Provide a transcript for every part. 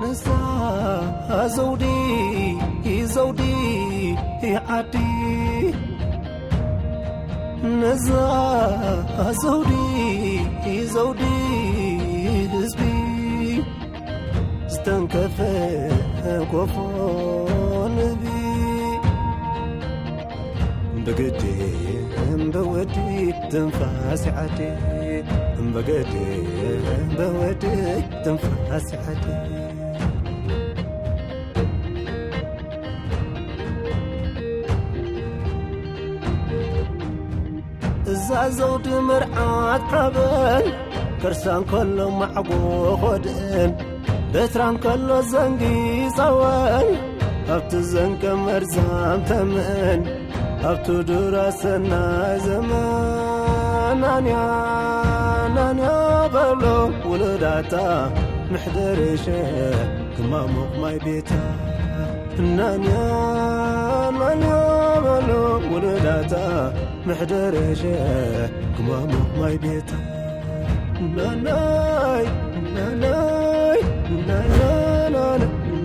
ነዛ ዘውዲ ዘውዲ ዓዲ፣ ነዛ ዘውዲ ዘውዲ ህዝቢ፣ ዝተንከፈ ጎፎ ንህቢ። ብግዲ ብወዲ ትንፋስ ዓዲ፣ ብግዲ ብወዲ ትንፋስ ዓዲ። እዛ ዘውዲ መርዓት ሓበን፣ ከርሳ እንከሎ ማዕጎ ኾድእን፣ በትራ እንከሎ ዘንጊ ጸወን፣ ኣብቲ ዘንቀ መርዛም ተመን፣ ኣብቲ ዱራ ሰናይ ዘመን። ናንያ ናንያ በሎ ውሉዳታ፣ ምሕደር ሸ ክማሙቕ ማይ ቤታ። ናንያ ናንያ በሎ ውሉዳታ፣ ምሕደር ሸ ክማሙቕ ማይ ቤታ። ናናይ ናናይ ናናናና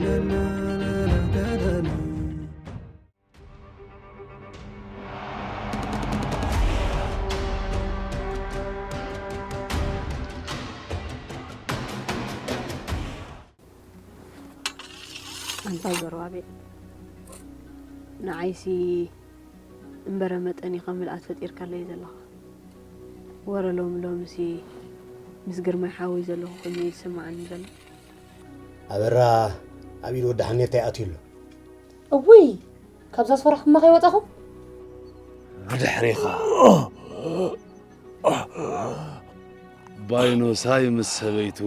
ናናናና። ኣንታ ዘርባቤል፣ ንዓይሲ እምበረ መጠን ኢኻ ምልኣት ፈጢርካለይ ዘለኻ። ወረ ሎሚ ሎምሲ ምስ ግርማይ ሓወይ ዘለኹ ኮይኑ እዩ ዝስምዓኒ ዘሎ። ኣበራ ኣብ ኢድ ወዲ ሓሜታ ይኣትዩ ኣሎ። እውይ፣ ካብዛ ስፈራኹማ ከይወጻኹም። ብድሕሪኻ ባይኖሳይ ምስ ሰበይቱ፣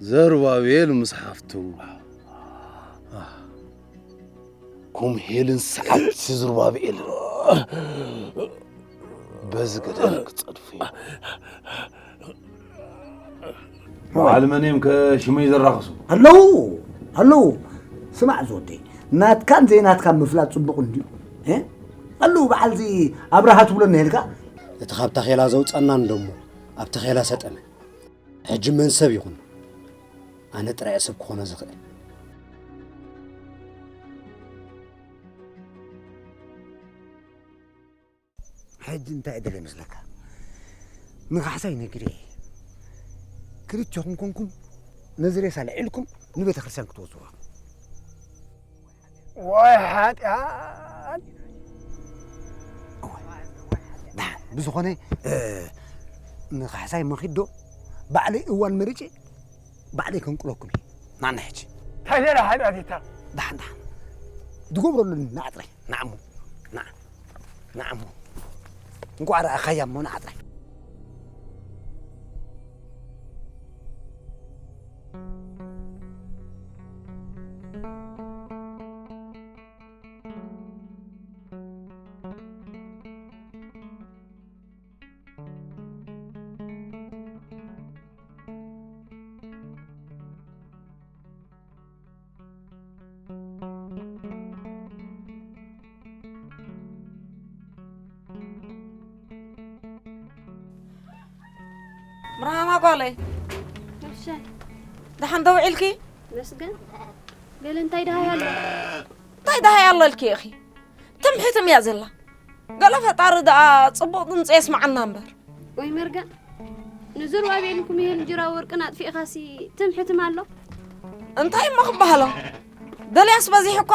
ዘሩባቤል ምስ ሓፍቱ፣ ኮምሄልን ሰዓብቲ ዘሩባቤልን በዚ ገደል ክጸድፉ እዮም። በዓል መን እዮም ከ ሽመይ ዘራኽሱ? ኣለዉ፣ ኣለዉ። ስማዕ ዝወደይ፣ ናትካን ዘይናትካን ምፍላጥ ጽቡቕ እንድዩ። እ? ኣለዉ፣ በዓል እዚ ኣብርሃ ትብሎ እኒሄልካ? እቲ ካብ ታኼላ ዘውጸና እንደሞ ኣብ ታኼላ ሰጠመ። ሕጂ መን ሰብ ይኹን ኣነ ጥራይ እየ ሰብ ክኾኖ ዝኽእል። ሕጂ እንታይ እየ ደለ ይመስለካ? ንካሕሳይ ነጊረ እየ። ክልቴኹም ኮንኩም ነዚ ሬሳ ልዒልኩም ንቤተ ክርስቲያን ክትወስድዎ። ወይ ሓጢኣት! እወ። ደሓን፣ ብዝኾነ፣ እ፣ ንካሕሳይ መኺድ ዶ ባዕለይ እዋን መሪጸ ባዕለይ ከንቅለኩም እየ። ናና ሕጂ። እንታይ ሌላ ሓጢኣት እታ? ደሓን፣ ደሓን። ዝገብሮ ኣለኒ፣ ንዓ ጥራይ፣ ንዓ እሞ። ንዓ፣ ንዓ እሞ። እንቋዕ ረኣኻያ እሞ፣ ንዓ ጥራይ። ብርሃና ጓለይ፣ እሺ። ደሓን ደው ኢልኪ? መስገን። ገለ እንታይ ደሃይ ኣሎ? እንታይ ደሃይ ኣሎ ኢልኪ ኢኺ? ትም ሕትም እያ ዘላ። ገለ ፈጣሪ ደኣ ጽቡቕ ድምጺ የስምዓና እምበር። ወይ መርጋ፣ ንዘሩባቤልን ኩምሄልን ጅራ ወርቅን ኣጥፊእኻሲ ትም ሕትም ኣሎ? እንታይ እሞ ክበሃሎ? ደልያስ በዚሑ እኳ።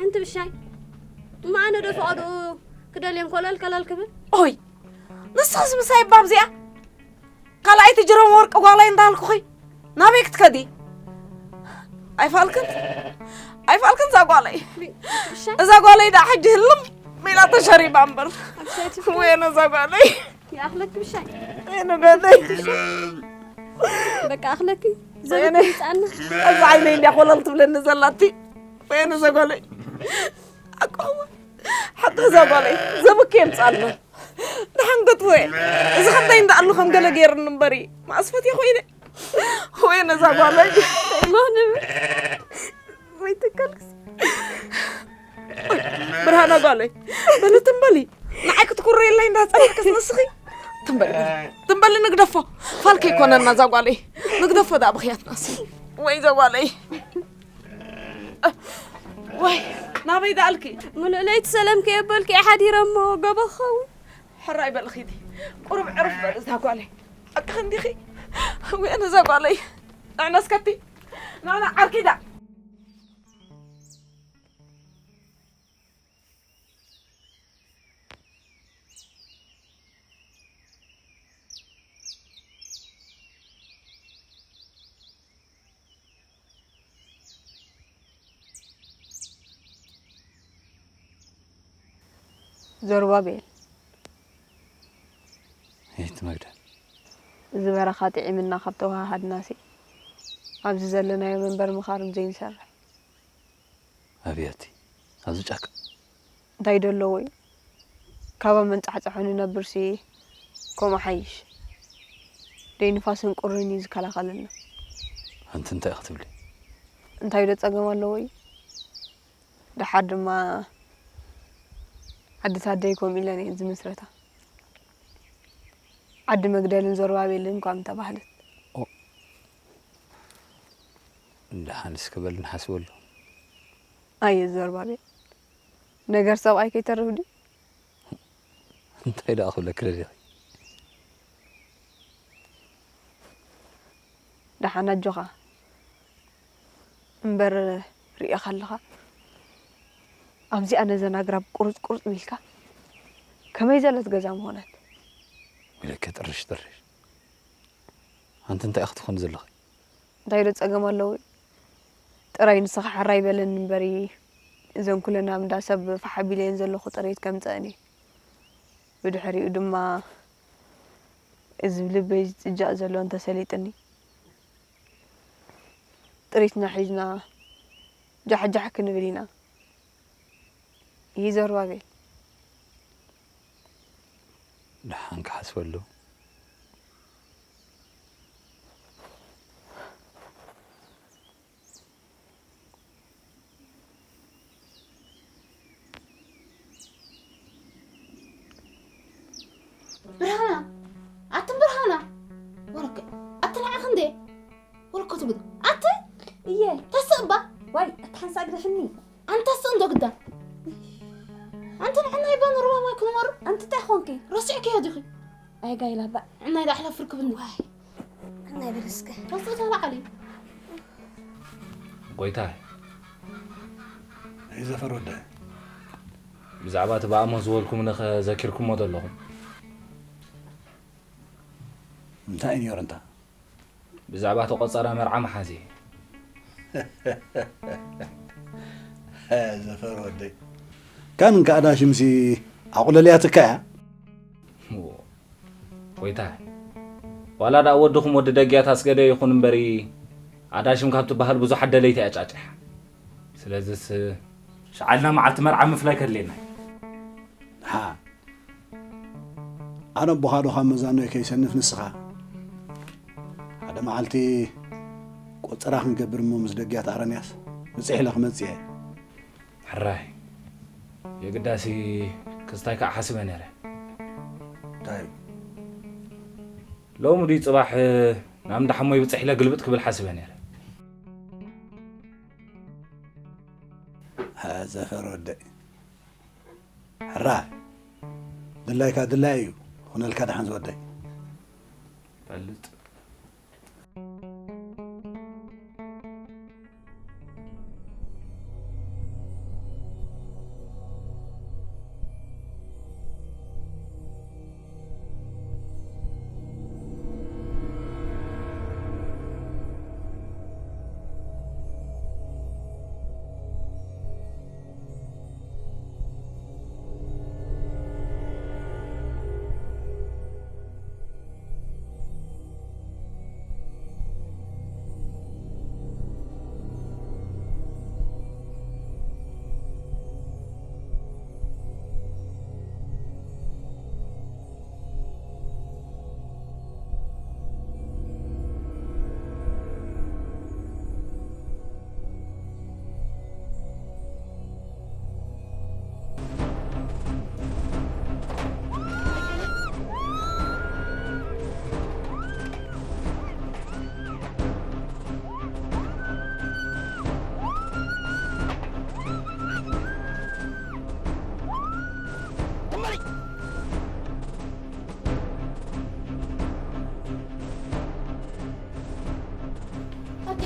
ኣንቲ ብሻይ፣ እሞ ኣነ ዶ ፈቐድኡ ክደልየን ኮለል ከለል ክብል? ኦይ፣ ንስኽስ ምሳይ እባ ኣብዚኣ? ካልኣይቲ ጅሮም ወርቂ ጓለይ እንዳልኩኺ ናበይ ክትከዲ? ኣይፋልክን፣ ኣይፋልክን እዛ ጓለይ። ብሻይ? እዛ ጓለይ ደኣ ሕጂ ህልም ኢላ ተሸሪባ እምበር። ብሻይ ትፍከ? ወይነ እዛ ጓለይ። ይኣኽለኪ ብሻይ። ወይነ ጓለይ። በቃ ኣኽለኪ። ወይነ። ዘብኪ ይምጻና። እዛ ዓይነይ እንድያ ኮለል ትብለኒ ዘላቲ። ወይነ እዛ ጓለይ። ኣቋዋ። ሓታ እዛ ጓለይ። ዘብኪ የምጻና። ደሓን ገጥወ። እዚ ኸብደይ እንዳኣሉ ከም ገለ ገይርኒ እምበሪ። ማእስ ፈትየ ኮይነ። ወይ ነዛ ጓለይ። ማንም። ወይ ትከልክስ። ብርሃና ጓለይ። በሊ ትም በሊ። ንዓይ ክትኩርየለይ እንዳጸናሕክስ ንስኺ። ትንበል ትንበል ንግደፎ። ፋልከ ይኮነና ዛጓለይ። ንግደፎ ዳ ብኽያትናስ። ወይ ዛጓለይ። ወይ ናበይ ዳልኪ? ምሉእ ለይቲ ሰላም ከየበልኪ ሓዲረ እሞ ገበኸው። ሕራይ በል ኺዲ። ቁሩብ ዕርፍ በል እዛ ጓለይ። ኣካ እንዲኺ። ወይ ኣነ እዛ ጓለይ። ንዕናስ ከቲ። ናና ዓርኪዳ። ዘሩባቤል፣ ይህት መግደል። እዚ በረኻ ጥዒምና ካብ ተወሃሃድናሲ፣ ኣብዚ ዘለናዮ መንበር ምኻርም ዘይንሰርሕ። ኣብያቲ፣ ኣብዚ ጫካ። እንታይ ዶ ኣለዎ እዩ? ካብ ኣብ መንጻሕጻሑ ንነብርሲ ከምኡ ሓይሽ። ደይ ንፋስን ቁርን እዩ ዝከላኸለልና። ኣንቲ እንታይ ክትብሊ? እንታይ ዶ ጸገም ኣለዎ እዩ? ደሓር ድማ ዓድታት ደይ ከምኡ ኢለን እየን ዝምስረታ። ዓዲ መግደልን ዘሩባቤልን እኳ ምተባህለት። ኦ፣ ደሓን እስከ በል ንሓስበሉ። ኣየ ዘሩባቤል፣ ነገር ሰብኣይ ከይተርፍ ድዩ? እንታይ ደኣ ክብለኪ ደሊኺ? ደሓን ኣጆኻ እምበር፣ ርእኻ ኣለኻ። ኣብዚኣ ነዘን ኣግራብ ቁርጽ ቁርጽ ቢልካ ከመይ ዘለት ገዛ ምኾነት? ኢለኪ ጥርሽ ጥርሽ። ኣንቲ እንታይ ኢኺ ትኾኒ ዘለኺ? እንታይ ዶ ጸገም ኣለዎ? ጥራይ ንስኻ ሕራይ በለኒ እምበሪ፣ እዘን ኩለን ኣብ እንዳ ሰብ ፋሕ ኣቢለየን ዘለኹ ጥሬት ከምጸእን እየ። ብድሕሪኡ ድማ እዚ ብልበይ ዝጽጃእ ዘሎ እንተሰሊጥኒ፣ ጥሪትና ሒዝና ጃሕጃሕ ክንብል ኢና። ይህ ዘሩባቤል። ደሓን ክሓስበሉ። ብርሃና፣ ኣትን ብርሃና፣ ወረከ፣ ኣትን ዓኽ እንዴ? ወረከ ትጉድ፣ ኣትን እየ፣ ተስእ እባ። ዋይ፣ ኣቲ ሓንሳእ ግደፍኒ። ኣንታ ስእ እንዶ ግዳ። ኣንቲ ንዕና ይባ ኖርባ ማይ ክንመሩ። ኣንቲ እንታይ ኾንኪ? ረሲዕኪ እያ ዲኺ? ኣይ ጋይላ ባ። ንዕና ይዳ ኣሕላፍ ርክብኒ። ዋይ። ናይ በል እስከ። ረስእ ተላዓሊ። ጎይታይ። ናይ ዘፈር ወዳይ። ብዛዕባ እቲ ብኣሞ ዝበልኩምኒ ከ ዘኪርኩሞ ዶ ኣለኹም? እንታይ እዩ ነይሩ እንታ? ብዛዕባ ተቆጸራ መርዓ መሓዚ። ዘፈር ወደይ። ካን እንካ ኣዳሽምሲ ኣቑለልያትካ እያ? እዎ። ጎይታይ። ዋላ ደኣ ወድኹም ወዲ ደግያት ኣስገደ ይኹን እምበሪ፣ ኣዳሽም ካብ ትበሃል ብዙሓት ደለይቲ እያ ጫጭሓ። ስለዚስ፣ ሸዓልና መዓልቲ መርዓ ምፍላይ ከድልየና እዩ። ደሓ። ኣነ ኣቦኻ ዶ ካብ መዛኖይ ከይሰንፍ ንስኻ። ሓደ መዓልቲ ቆጸራ ክንገብር እሞ ምስ ደግያት ኣረንያስ ብጽሕ ኢለ ክመጽእ እየ። ሕራይ፣ የግዳሲ ክስታይ ከዓ ሓስበ ነይረ። እንታይ? ሎሚ ድዩ ጽባሕ ናብ እንዳ ሓሞይ ብጽሕ ኢለ ግልብጥ ክብል ሓስበ ነይረ። ዘፈር ወደይ። ሕራይ፣ ድላይካ ድላይ እዩ። ኹነልካ ደሓን ዝወደይ። ፈልጥ።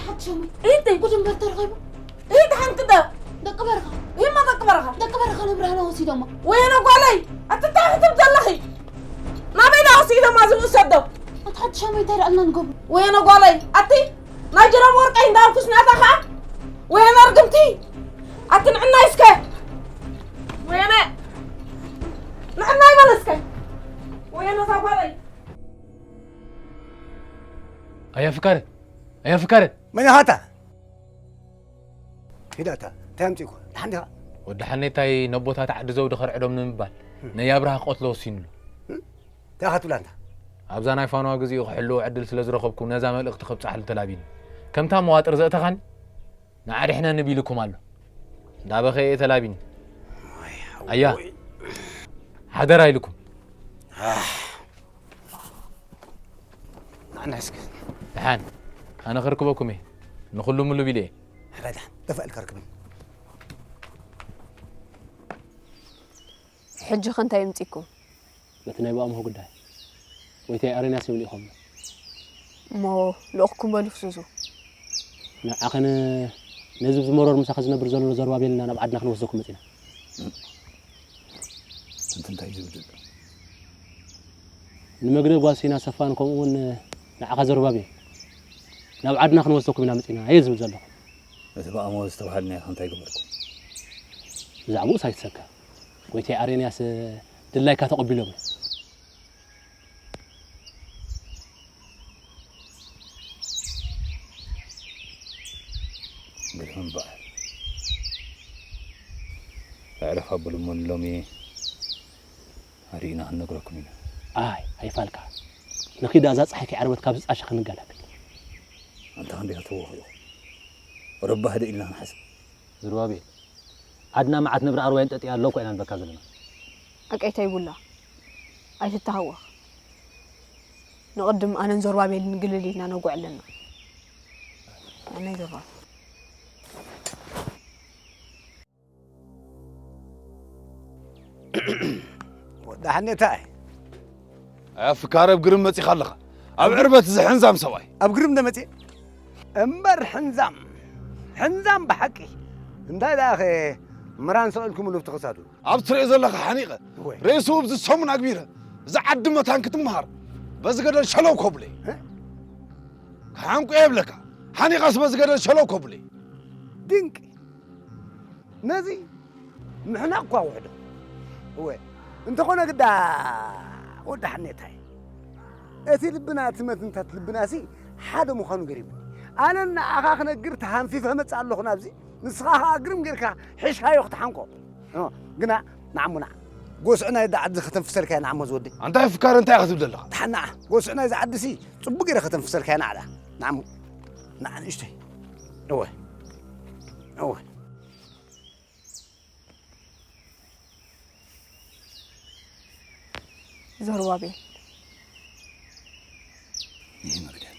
ሓንቲ ሸመይ። እህተይ። ጉድ እምበር ተረኺቡ። እህት ሓንቲ ዶ? ደቂ በረኻ። ይማ ደቂ በረኻ። ደቂ በረኻ ንብርሃና ወሲዶማ። ወየነ ጓለይ፣ ኣቲ እንታይ ክትብ ዘለኺ? ናበይ ዳ ወሲዶማ ዝብኡ ሰዶ? ኣቲ ሓንቲ ሸመይ እንታይ ደኣልና ንገብሩ? ወየነ ጓለይ፣ ኣቲ ናይ ጀረብ ወርቀይ እንዳልኩስ ናታ ኸዓ? ወየነ ርግምቲ፣ ኣቲ ንዕናይ እስከ። ወየነ፣ ንዕናይ በል እስከ። ወየነ እዛ ጓለይ። ኣያ ፍቃረ፣ ኣያ ፍቃረ። መን ኢኻ ኣታ? ኪድ ኣታ፣ እንታይ ኣምጺእኩ? ደሓን ዲኻ? ወዲ ሓኔታይ ነቦታት ዓዲ ዘውዲ ከርዕዶም ንምባል ነይ ኣብርሃ ክቐትሎ ወሲኑ ኣሎ። እንታይ ኢኻ ትብል ኣንታ? ኣብዛ ናይ ፋንዋ ግዜኡ ክሕልዎ ዕድል ስለ ዝረኸብኩ ነዛ መልእኽቲ ከብጽሓሉ ተላቢኒ። ከምታ መዋጥር ዘእተኻኒ ንዓ ድሕነኒ ቢልኩም ኣሎ። እንዳበኸየ እየ ተላቢኒ። ኣያ፣ ሓደራ ኢልኩም። ንዓና እስከ። ደሓን፣ ኣነ ከርክበኩም እየ። ንኹሉ ምሉእ ኢለ እየ። ሕራይ ደሓን፣ ደፋእ ኢልካ ርክብኒ። ሕጂ ኸ እንታይ ይምጺኩም? በቲ ናይ ብኣምሆ ጉዳይ። ወይታይ ኣረንያስ ይብሉ ኢኹም። እሞ ልኡኽኩም በሉ ፍስሱ። ንዓኸን ነዚ ብዝመረር ምሳኸ ዝነብር ዘሎ ዘሩባቤልና ናብ ዓድና ክንወስደኩም መጺና። እቲ እንታይ እዩ ዝብል ዘሎ? ንመግደ ጓል ሲና ሰፋን ከምኡ እውን ንዓኻ ዘሩባቤል ናብ ዓድና ክንወስደኩም ኢና መጺና እየ ዝብል ዘለኹ። እቲ ብኣምሆ ዝተባሃልናዮ እንታይ ገበርኩም? ብዛዕባኡስ ኣይትሰከፍ። ጎይታይ ኣሬንያስ ድላይካ ተቐቢሎም እዮም። ግርም በዓል። ኣዕረፍ ኣበሉ እሞ ንሎሚ ኣሪእና ክንነግረኩም ኢና። ኣይ፣ ኣይፋልካ። ንኺድ እዛ ጸሓይ ከይዓረበት ካብዚ ጻሻ ክንገላገል። ኣንታ ክንደይ ከተወኺ ኢኹም። ረባህ ዶ ኢልና ክንሓስብ። ዝሩባቤል፣ ዓድና መዓት ነብሪ ኣርዋይ እንጠጢያ ኣሎ እኮ ኢና ንበካ ዘለና። ኣቀይታ ይቡላ። ኣይትተሃወኽ። ንቕድም ኣነን ዘሩባቤልን ግልል ኢልና ነጉዕ ኣለና። ኣነይ ዘሩባቤል። ወዲ ሓኔታይ። ኣፍካረ ኣብ ግርም መጺኻ ኣለኻ። ኣብ ዕርበት እዚ ሕንዛም ሰብኣይ። ኣብ ግርም እንደ መጺእ? እምበር ሕንዛም። ሕንዛም ብሓቂ። እንታይ ደኣ ኸ ምራን ሰቒልኩምሉ ኣብቲ ክሳዱ? ኣብ ትሪኦ ዘለኻ ሓኒቐ። ወይ። ርእሱ ኣብዚ ሰሙን ኣግቢረ። እዚ ዓዲ መታን ክትመሃር። በዚ ገደል ሸለው ከብሎ እየ። እ? ክሓንቁ እየ እብለካ። ሓኒቐስ በዚ ገደል ሸለው ከብሎ እየ። ድንቂ። ነዚ ምሕናቕ እኳ ውሕዶ። እወ፣ እንተኾነ ግዳ ወዲ ሓኔታይ፣ እቲ ልብና፣ እቲ መትንታት ልብናሲ ሓደ ምዃኑ ገሪሙኒ። ኣነ ንዓኻ ክነግር ተሃንፊፈ መጽእ ኣለኹ ናብዚ፣ ንስኻ ኸኣ ግርም ጌርካ ሒዝካዮ ክትሓንቆ። እ፣ ግና ንዓሞ ንዓ፣ ጎስዕናይ ዳ ዓዲ ከተንፍሰልካ እያ ንዓሞ ዝወደይ። ኣንታ ፍካር እንታይ ኢኻ ትብል ዘለኻ? ደሓን ንዓ፣ ጎስዕናይ ዝዓድሲ ጽቡቕ ጌረ ከተንፍሰልካ እያ ንዓ ዳ። ንዓሞ፣ ንዓ ንእሽተይ። እወ፣ እወ። ዘሩባቤል። ይህ መግደል።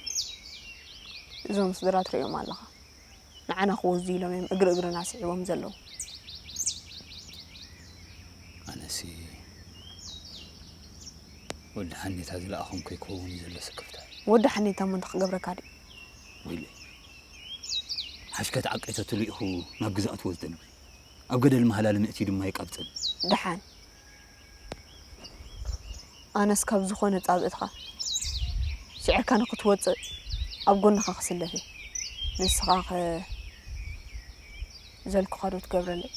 እዞም ስድራ ትርእዮም ኣለኻ። ንዓና ክወዙ ኢሎም እዮም እግሪ እግርና ስዒቦም ዘለዉ። ኣነሲ ወዲ ሓኔታ ዝለኣኹም ከይከውን እዩ ዘሎ ስክፍታ። ወዲ ሓኔታ እሞ እንታይ ክገብረካ ድዩ? ወይለይ። ሓሽከት ዓቀይተቱ ልኢኹ ናብ ግዛእቱ ወስደኒ። ኣብ ገደል መሃላልን እቲ ድማ ይቀብጽን። ደሓን። ኣነስ ካብ ዝኾነ ጻብእትኻ ስዒርካ ንኽትወጽእ ኣብ ጎንኻ ክስለፍ እየ። ንስኻ ኸ ዘልኩኻ ዶ ትገብረለይ?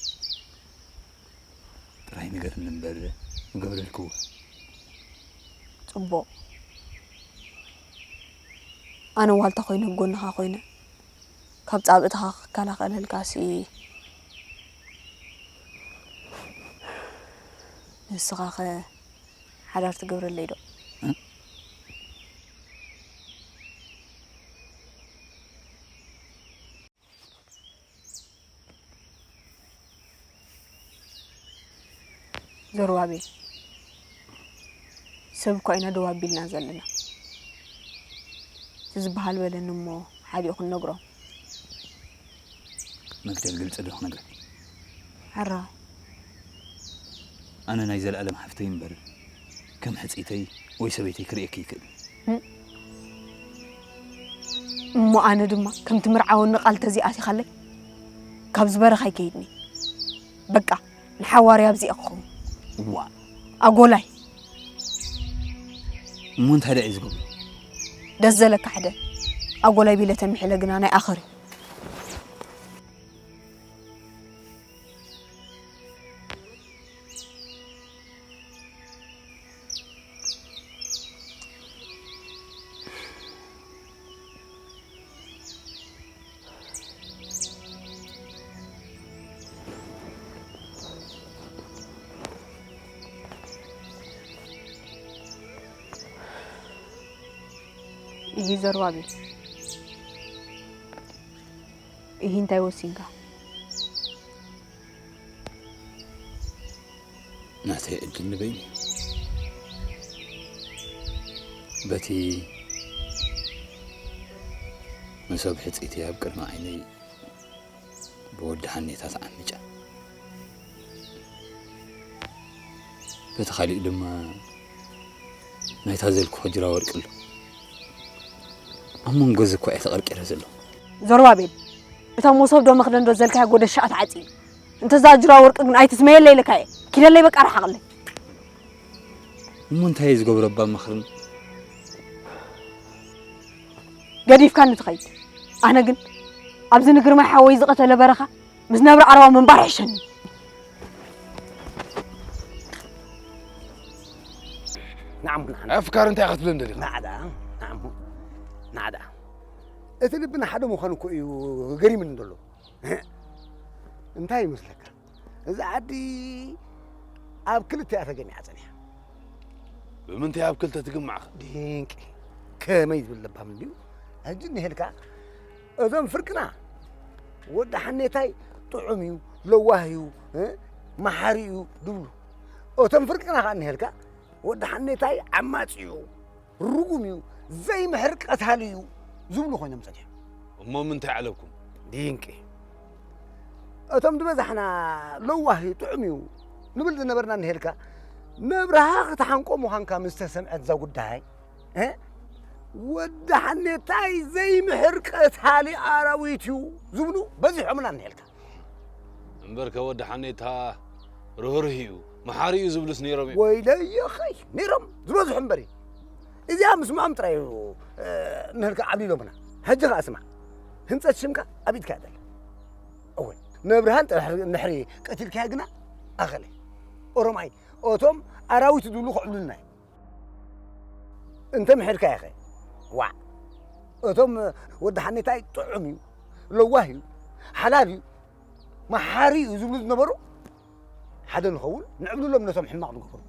ጥራይ ንገርኒ እምበር ምገብረልክዎ። ጽቡቕ። ኣነ ዋልታ ኮይነ ኣብ ጎንኻ ኮይነ ካብ ጻብእትኻ ክከላኸለልካሲ ንስኻኸ ሓዳር ትገብረለይ ዶ? እ? ዘሩባቤል፣ ሰብ እኳ ኢና ደው ኣቢልና ዘለና። እቲ ዝበሃል በለኒ እሞ ሓዲኡ ክንነግሮም። መግደል ግልጺ ዶ ክነግረኪ? ሕራ። ኣነ ናይ ዘለኣለም ሓፍተይ እምበር ከም ሕጽይተይ ወይ ሰበይተይ ክርእየኪ ይክእል። እም። እሞ ኣነ ድማ ከምቲ ምርዓወኒ ቃል ተዚኣቲኻለይ፣ ካብዚ በረኻ ኣይከይድኒ። በቃ፣ ንሓዋርያ ኣብዚኣ ክኸውን። ዋ። ኣጎላይ። እሞ እንታይ ደኣ እዩ ዝገብሮ? ደስ ዘለካ ሕደ። ኣጎላይ ቢለ ተሚሒለ ግና ናይ ኣኸር እዩ። ኢሂ ዘሩባቤል፣ ኢሂ እንታይ ወሲንካ? ናተይ ዕድል ንበይኑ እዩ። በቲ መሶብ ሕጽይቲ ኣብ ቅድሚ ዓይነይ ብወዲ ሃኔታ ተዓሚጫ። በቲ ካሊእ ድማ ናይታ ዘልኩ ጅራ ወርቂ ኣሎ። ኣብ መንጎ እዚ እኳ እየ ተቐርቂረ ዘለኹ። ዘሩባቤል፣ እታ መሶብ ዶ መኽደን ዶ ዘልካያ ጎደሻኣ ተዓጽዩ። እንተ እዛ ጅራ ወርቂ ግን ኣይትስመየለይ ኢለካ እየ። ኪደለይ በቃ ርሓቕለይ። እሞ እንታይ እየ ዝገብሮ እባ መኽርን? ገዲፍካኒ ትኸይድ። ኣነ ግን ኣብዚ ንግርማይ ሓወይ ዝቐተለ በረኻ ምስ ነብሪ ዓረባ ምንባር ይሕሸኒ። ንዓም ንዓም። ኣፍካር እንታይ ክትብለኒ ደሊኻ? ናዕዳ፣ ንዓም፣ ናዕዳ። እቲ ልብና ሓደ ምዃኑ እኮ እዩ ገሪምኒ ዘሎ። እንታይ ይመስለካ? እዛ ዓዲ ኣብ ክልተ እያ ተገሚዓ ጸኒሓ። ብምንታይ ኣብ ክልተ ትግማዕ? ድንቂ። ከመይ ዝብል ለባም እንድዩ። ሕጂ እንሄልካ፣ እዞም ፍርቅና፣ ወዲ ሓኔታይ ጥዑም እዩ፣ ለዋህ እዩ፣ እ፣ መሓሪ እዩ ድብሉ። እቶም ፍርቅና ኸኣ እንሄልካ፣ ወዲ ሓኔታይ ዓማጺ እዩ፣ ርጉም እዩ፣ ዘይምሕር ቀታሊ እዩ ዝብሉ ኮይኖም ጸኒሖም። እሞ ምንታይ ዓለብኩም? ድንቂ። እቶም ዝበዛሕና ለዋህ እዩ፣ ጥዑም እዩ ንብል ዝነበርና እንሄልካ፣ ነብርሃ ክትሓንቆ ምዃንካ ምስ ተሰምዐት እዛ ጉዳይ፣ እ? ወዲ ሓኔታይ ዘይምሕር ቀታሊ ኣራዊት እዩ ዝብሉ በዚሖምና እንሄልካ። እምበርከ ወዲ ሓኔታ ርህሩህ እዩ፣ መሓሪ እዩ ዝብሉስ ነይሮም እዮም። ወይለየኸይ፣ ነይሮም ዝበዝሑ እምበሪ። እዚኣ ምስምዖም ጥራይ እዩ፣ እ፣ ንህልካ ዓብሊሎምና። ሕጂ ኸኣ ስማዕ፣ ህንጸት ሽምካ ኣብ ኢድካ እያ ዘላ። እወ፣ ነብርሃን ጥራሕ እንድሕሪ ቀቲልካያ ግና ኣኸለ። ኦሮማይ፣ እቶም ኣራዊት ዝብሉ ክዕብሉልና እዮም። እንተ ምሒርካዮ ኸ? ዋዕ። እቶም ወዲ ሓኔታይ ጥዑም እዩ፣ ለዋህ እዩ፣ ሓላል እዩ፣ መሓሪ እዩ ዝብሉ ዝነበሩ ሓደ ንኸውን፣ ንዕብልሎም ነቶም ሕማቕ ዝገብሩ።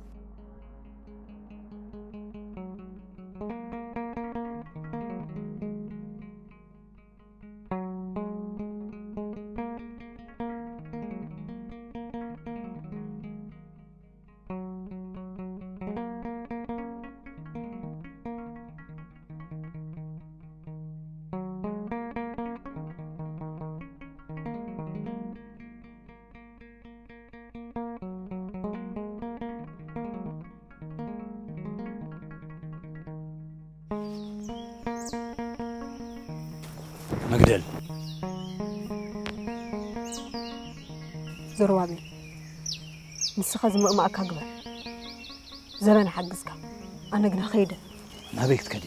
መግደል። ዘሩባቤል፣ ንስኻ ዝምእማእካ ግበር። ዘበን ሓግዝካ። ኣነ ግና ኸይደ። ናበይ ክትከዲ?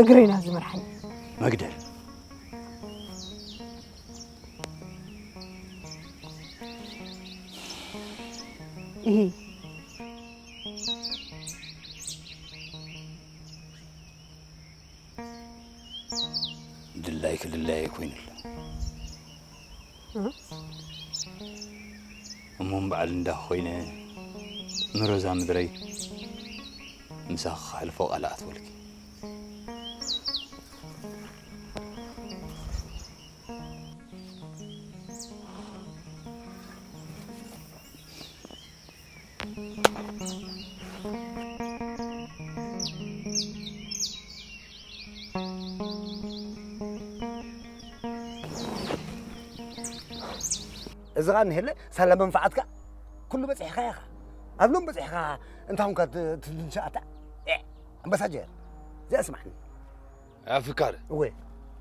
እግረይ ናብ ዝመርሓኒ። መግደል። ኢሂ። ድላይኪ ድላየይ ኮይኑ ኣሎ። እ? እሞ እምበዓል እንዳ ኮይነ ንሮዛ ምድረይ ምሳኺ ከሕልፎ ቃል ኣትወልኪ። እዚ ኸኣ እንሄለ ሳላ መንፈዓትካ ኩሉ በጺሕካዮ ኢኻ። ኣብ ሎም በጺሕካ እንታ ኹንካ ት-፣ ትድንሻ ኣታ? ኤ፣ ኣምባሳጀር፣ እዚኣ ስማዕኒ። ኣፍካሪ እወ።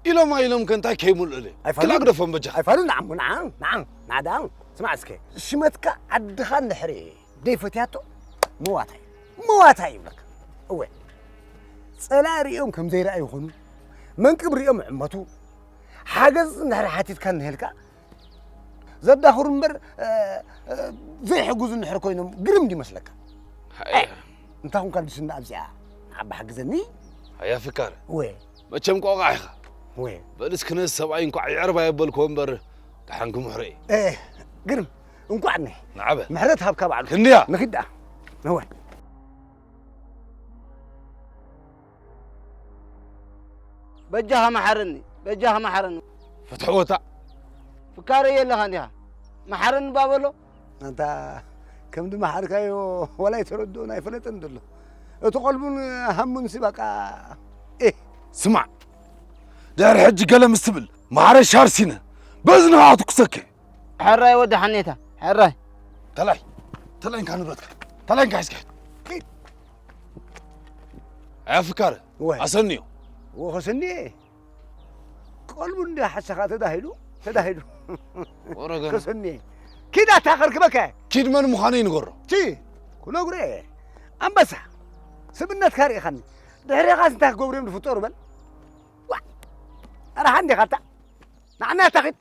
ኢሎም ኣይሎም ከ እንታይ ከይምልእሉ? ኣይፋሉን። ክላግደፎም በጃ። ኣይፋሉን፣ ንዓም፣ ንዓም፣ ንዓም፣ ናዳም። ስማዕ እስከ፣ ሽመትካ ዓድኻ እንድሕሪ ደይፈትያቶ፣ መዋታይ፣ መዋታይ ይብለካ። እወ። ጸላኢ ሪኦም ከም ዘይረኣዩ ይኾኑ። መንቅብ ሪኦም ዕመቱ። ሓገዝ እንድሕሪ ሓቲትካ እንሄልካ፣ ዘዳኽሩ እምበር፣ እ፣ እ፣ ዘይሕግዙ እንድሕር ኮይኖም ግርም እንዲመስለካ። ሃየ። እንታይ ኹንካ ድስና ኣብዚኣ? ንዓባ ሓግዘኒ። ሃያ ፍካር። ወ። መቸም ቆቓ ኢኻ። ወ። በል እስኪ ነዚ ሰብኣይ እንኳዕ ይዕርባ የበልክዎ እምበር፣ ደሓን ክምሕሮ እየ። እ፣ ግርም፣ እንኳዕ እኒ። ንዓበ። ምሕረት ሃብካ ባዕሉ። ክንድያ። ንኺድ ደኣ። ነወ። በጃኻ መሓረኒ፣ በጃኻ መሓረኒ። ፍትሕዎ እታ። ፍካረይ የለኻን ዲኻ? መሓረኒ እባ በሎ። ኣንታ ከም ድመሓርካዮ ዋላ ኣይተረድኦን ኣይፈለጠን ዘሎ። እቲ ቆልቡን ሃሙን ሲ በቃ፣ ኤህ። ስማዕ፣ ድሕሪ ሕጂ ገለ ምስ ትብል፣ ማዕረ ሻርሲነ በእዝንኻ ክትኩሰኪ። ሕራይ ወዲ ሓኔታ፣ ሕራይ። ተላይ፣ ተላይ እንካ ንብረትካ፣ ተላይ እንካ ሒዝካ ሂድ። ኣያ ፍካረ፣ ወይ። ኣሰንዮ። ወኸሰንየ። ቆልቡ እንዲ ሓሰኻ ተዳሂሉ፣ ተዳሂሉ። ወረገና። ከሰንየ። ኪድ ኣታ ከርክበካ። ኪድ መን ምዃነይ ንገሮ። ቲ፣ ክነግሮ እየ። ኣንበሳ፣ ስብነትካ ርኢኻኒ። ድሕሬኻስ እንታይ ክገብሩ እዮም ዝፍጠሩ በል። ዋ፣ ኣረ ሓንዴ ካታ። ንዓና ኣታ ኺድ።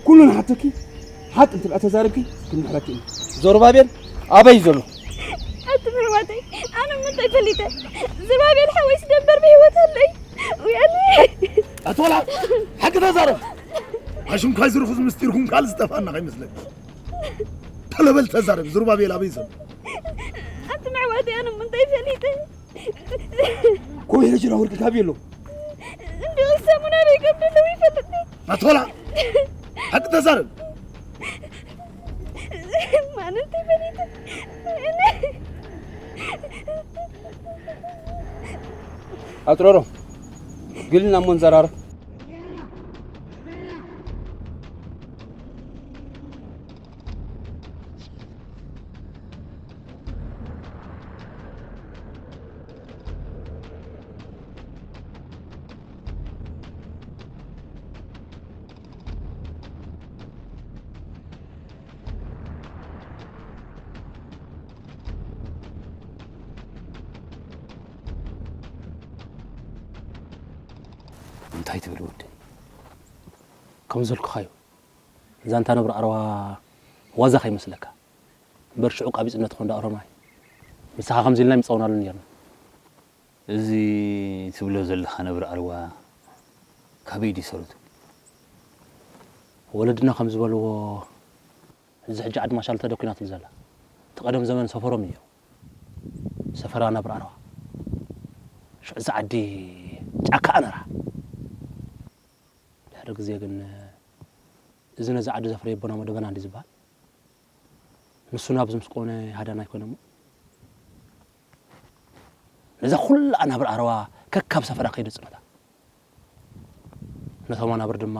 ኩሉ ንሓተኪ፣ ሓቂ እንተ ደኣ ተዛረብኪ፣ ክንምሕረኪ ኢና። ዘሩባቤል ኣበይ ዘሎ? ኣቲ ምሕዋተይ፣ ኣነ ምንታይ ፈሊጠ? ዘሩባቤል ሓወይስ ደንበር ብህይወት ኣሎ እዩ። ውያለይ። ኣቲ ወላ፣ ሓቂ ተዛረብ። ኣሽንኳይ ዝርኹስ ምስጢርኩም ካልእ ዝጠፍኣና ከይመስለኪ። ተለበል ተዛረብ፣ ዘሩባቤል ኣበይ ዘሎ? ኣቲ ምሕዋተይ፣ ኣነ ምንታይ ፈሊጠ? ኮይ ሕጂ ና ወርቂ ካብ የሎ። እንዲሁ ሰሙን ኣበይ ከም ዘለዉ ይፈልጥ። ኣቶላ፣ ሓቂ ተዛረብ። ማን እንታይ ፈሊጠ? ኣጥረሮ፣ ግልና እሞ ንዘራረብ። እንታይ ትብል ወዲ? ከም ዘልኩኻዩ፣ ዛንታ ነብሪ ኣረዋ ዋዛ ከይመስለካ። እምበር ሽዑ ቃቢጽነት ኾንዳ ኦሮማይ። ምሳኻ ከምዚ ኢልና ኣይምጻውናሉን ኔርና። እዚ ትብሎ ዘለኻ ነብሪ ኣረዋ ካበይ ድዩ ሰረቱ? ወለድና ከም ዝበልዎ፣ እዚ ሕጂ ዓዲ ማሻል ተደኩናትሉ ዘላ። እቲ ቀደም ዘመን ሰፈሮም እዩ። ሰፈራ ነብሪ ኣረዋ። ሽዑ እዛ ዓዲ ጫካ ነራ። ድሕሪ ግዜ ግን እዚ ነዚ ዓዲ ዘፍረየ ኣቦና መደበና እንዲ ዝበሃል። ንሱ ናብዚ ምስ ቆነ ሃዳናይ ኮይነ እሞ፣ ነዛ ኩላ ኣናብር ኣረዋ ከካብ ሰፈራ ከይዱ ጽነታ። ነቶም ኣናብር ድማ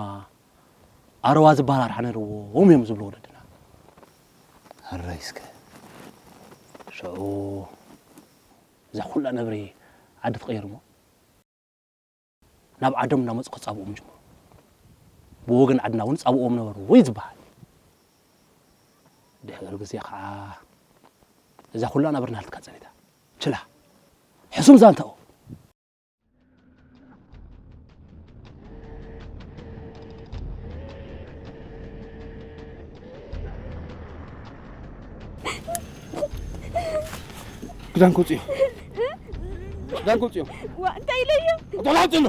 ኣረዋ ዝበሃል ኣርሓ ነይርዎም እዮም ዝብሉ ወለድና። ሕራይ እስከ። ሽዑ እዛ ኩላ ነብሪ ዓዲ ትቕየር እሞ፣ ናብ ዓዶም እናመጹ ክጻብኦም ጀመሩ። ብወገን ዓድና እውን ጻብኦም ነበሩ ወይ ዝበሃል። ድሕሪ ግዜ ከዓ እዛ ኩላ ናብርና ሃልትካ ጸኒታ። ችላ። ሕሱም ዛንታኡ። ክዳን ከውፅዮ። ክዳን ከውፅዮ። ዋ፣ እንታይ ኢለዮ? ኣቶ ላውጥሎ።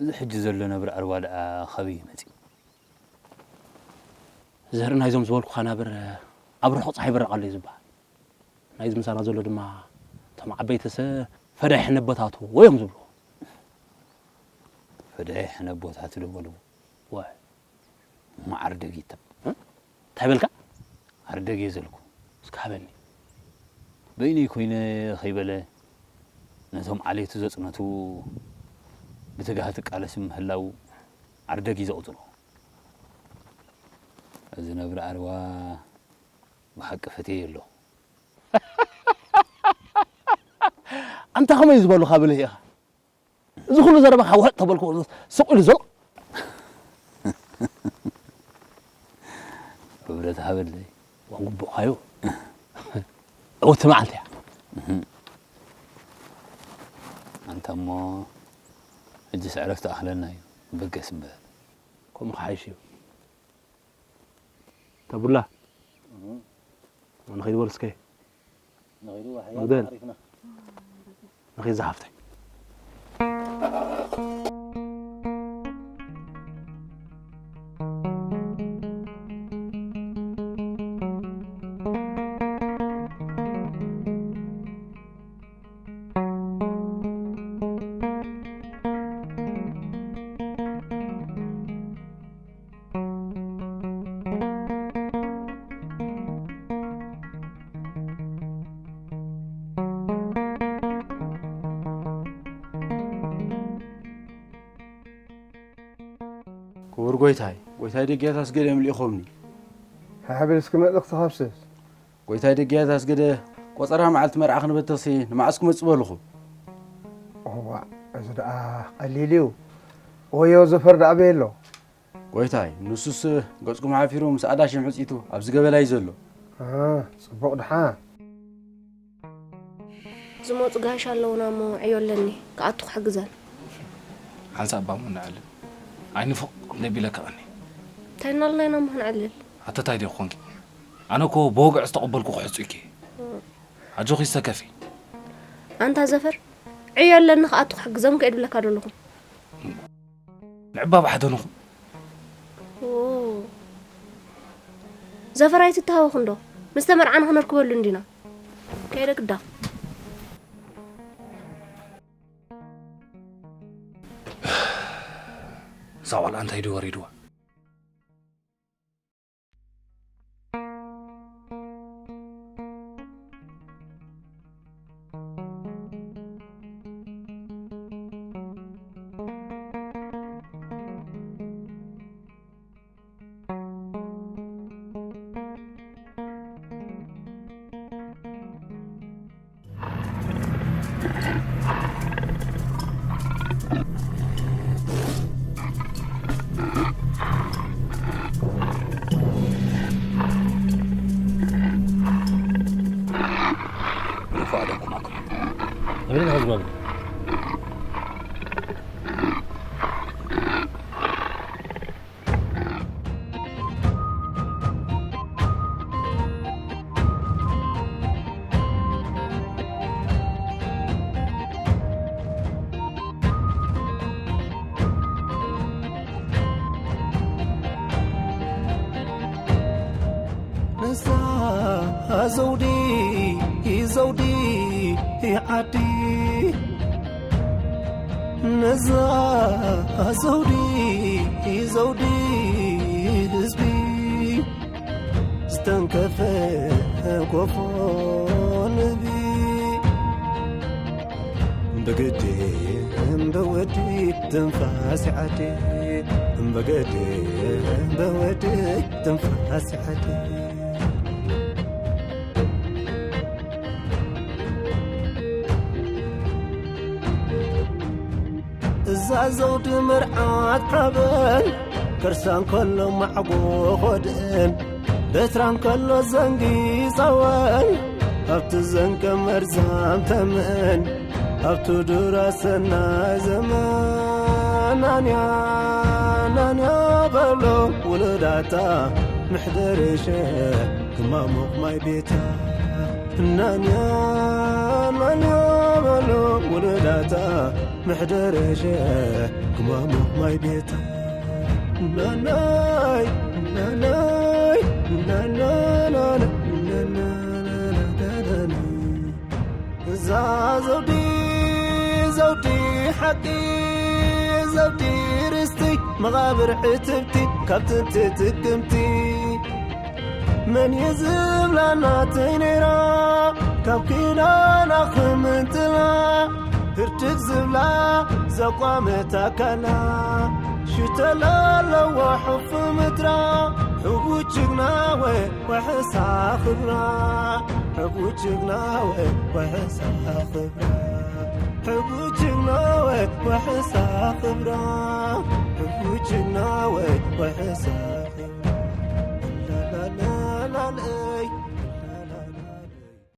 እዚ ሕጂ ዘሎ ነብሪ ኣርባ ደኣ ካበይ እዩ መጺኡ? ዘርኢ ናይዞም ዝበልኩኻ ነብር ኣብ ርሑቕ ጸሓይ ይበርቕ ኣሎ እዩ ዝበሃል። ናይዚ ምሳና ዘሎ ድማ እቶም ዓበይትሰ ፈዳይ ሕነቦታቱ እዮም ዝብልዎ። ፈዳይ ሕነቦታቱ ዶ በልዎ? ዋይ። እሞ ዓርደጊት እንታይ በልካ? ዓርደግ እየ ዘልኩ። እስከ ሃበኒ። በይነይ ኮይነ ከይበለ ነቶም ዓሌቱ ዘጽነቱ ብትግሃት ቃለሲ ምህላው ዓርደግ እዩ ዘቑጽሮ። እዚ ነብሪ ኣርባ ብሓቂ ፈትየዮ ኣለኹ። ኣንታ ከመይ ዝበሉኻ ብልህ ኢኻ? እዚ ኩሉ ዘረባኻ ውሕጥ ተበልኩ ስቕ ኢሉ ዘሎ። ክብረት ሃበለይ። ዋን ግቡእኻዮ። ዕውቲ መዓልቲ እያ። ኣንታ እሞ ሕጂስ ዕረፍቲ ኣኽለና እዩ። በገስ እምበር። ከምኡ ክሓይሽ እዩ። ተቡላ። ንኸይድ በል እስከ። መግደል። ንኸይድ ዝሓፍተይ። ክቡር ጎይታይ፣ ጎይታይ ደግያት ኣስገደ ምልኢኾምኒ። ሓሓብል እስኪ መልእኽቲ ካብስስ። ጎይታይ ደግያት ኣስገደ፣ ቆጸራ መዓልቲ መርዓ ክንበተኽሲ ንመዓስ ክመጽእ በልኹ? እዋእ፣ እዚ ደኣ ቀሊል እዩ። ወዮ ዘፈር ደኣ ኣበይ ኣሎ? ጎይታይ፣ ንሱስ ገጽኩም ሓፊሩ ምስ ኣዳሽም ሕጺቱ ኣብዚ ገበላ እዩ ዘሎ። አ፣ ጽቡቕ ደሓን። ዝመጹ ጋሻ ኣለዉና እሞ ዕዮ ኣለኒ፣ ክኣቱ ክሕግዘን። ሓንሳእ እባ እሞ ንዕልል። ኣይንፉቕ ነቢለካ ቀኒ። እንታይ እናልና ኢና እሞ ክንዕልል? ኣተታይ ዲኹ ኮንኪ? ኣነ እኮ ብወግዒ ዝተቐበልኩ ክሕጹ እየ። ኣጆኺ ዝተከፊ። ኣንታ ዘፈር፣ ዕዮ ኣለኒ ክኣቱ ክሕግዘም ከይድ ብለካ ዶ ኣለኹ? ንዕባ ባሕደንኹም። ኦ። ዘፈር ኣይትተሃወኽ እንዶ። ምስ ተመርዓና ክነርክበሉ እንዲና። ከይደ ግዳ። እዛ ቆልዓ እንታይ ድዩ ወሪድዋ? ንፉዓት ደኩም ኣኩም። እብልን ህዝቦም። ነዛ ዘውዲ ዘውዲ ዓዲ፣ ነዛ ዘውዲ ዘውዲ ህዝቢ፣ ዝተንከፈ ጎፎ ንቢ፣ ብግዲ እምበወዲ ትንፋስ ዓዲ፣ ብግዲ እምበወዲ ትንፋስ ዓዲ። እዛ ዘውዲ መርዓት ሓበን፣ ከርሳ እንከሎ ማዕጎ ኾድእን፣ በትራ እንከሎ ዘንጊ ጸወን፣ ኣብቲ ዘንገ መርዛም ተመን፣ ኣብቲ ዱር ኣሰናይ ዘመን። ናንያ ናንያ በሎ ውሉዳታ መሕደሪ ሸ ክማሙቕ ማይ ቤታ። ናንያ ናንያ በሎ ውሉዳታ መሕደረሸ ክማሙ ማይ ቤታ ናናይ ናናይ ናናናና እዛ ዘውዲ ዘውዲ ሓቂ ዘውዲ ርስቲ መቓብር ዕትብቲ ካብ ጥንቲ ጥቅምቲ መን እዩ ዝብላ ናተይ ነይራ ካብ ኪዳና ክምንጥላ ህርድግ ዝብላ ዘቋመት ኣካላ ሽተላ ኣለዋ ሕፉ ምድራ ሕቡችግናወ ወሕሳ ክብራ ሕቡችግናወ ወሕሳ ክብራ ሕቡችግናወ ወሕሳ ክብራ ሕቡችግናወ ወሕሳ